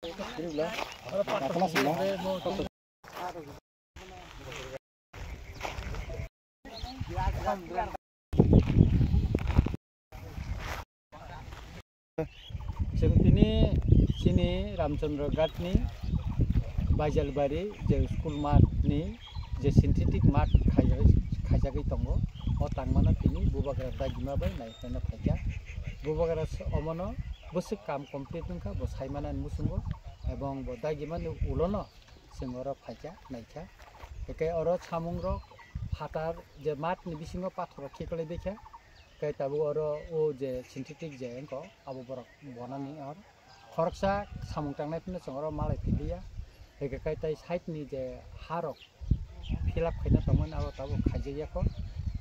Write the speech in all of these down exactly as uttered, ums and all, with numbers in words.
Chwng tini chini Ramchandra Ghat ni Baijalbari je school math ni je synthetic math khaijagwi, khaijagwi tongo. O tangmano tini Bubagra dagima bai naiphraina phaikha. Bubagra se omono bwswk kam complete wngkha, bo saimana ni muchungo, ebong bo dagimani ulono chwng oro phaikha, naikha. Hwnkhe oro samungrok phatar je math ni bisingo pathor rok khiklai baikha. Khe tabuk oro o je synthetic je wngkha, abo borok bonani or khoroksa samung tangnai phano chwng oro malai philiya. Hwnkhe khe tai side ni je ha rok fill up khaina tongmani abo tabuk khaijakya kho.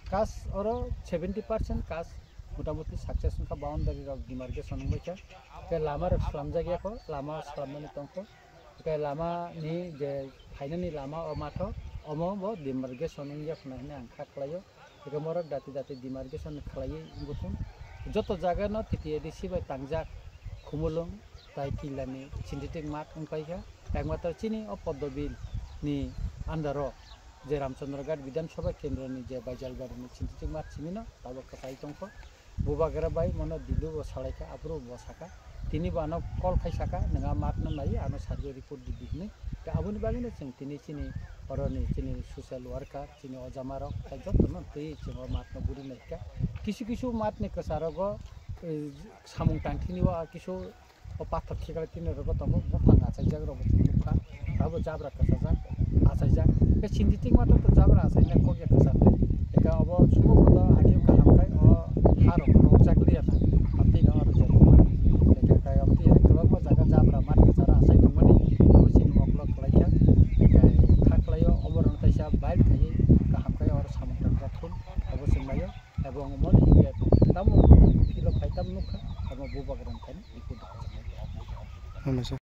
Kas oro seventy percent kas motamuti success wngkha, boundary rok demarcation wngbaikha. Khe lama rok slamjakya kho, lama slamnani tongkho. Hwnkhe lama ni je phainani lama o matho, omo bo demarcation wngya khwna hinwi ang kha khlaio. Hwnkhe morok dati dati demarcation khlaiwi wngkha. Joto jaga no T T A D C bai tangjak Khumulwng tai Killa ni synthetic math wngpaikha. Ekmatro chini o Poddobil ni under o je Ramchandra Ghat Bidhan Sabha Kendro ni je Baijalbari ni synthetic math simi no tabuk kwchai tongkho. Bubagra bai mono Dilip bo salaikha, aphuru bo saka. Tini bo ano call khai saka, "Nwng math no nai, ano survey report di," hinwi. Tei aboni bagwino chwng tini chini oroni chini social worker, chini ojamarok, tei jotono twi chwng o math no guri naikha. Kisu kisu math ni kwcharogo, eh, samung tangthini o kisu o pathor khiklai tini rogo tongo, buphang achaijak rok bo nukha, abo jabra kwchajak, achaijak. Tei synthetic math to jabra achaina kok ya kwchar tei. Eka obo sumo bodo agee kaham khai o ha rok nukjak liya na. Amtwi no aro jotma. Eka kai amtwi hai kwbangma jaga jabra math kwcharo achai tongmani, abo chini mokolo khlaikha. Eka kha khlaio, obo rok taisa vibe khaiwi kaham khai oro samung tangjak thun, abo chwng naio. Abo ang omo hinwi tamo philo khai tamo nukha, abo Bubagra ni thani iko dukha.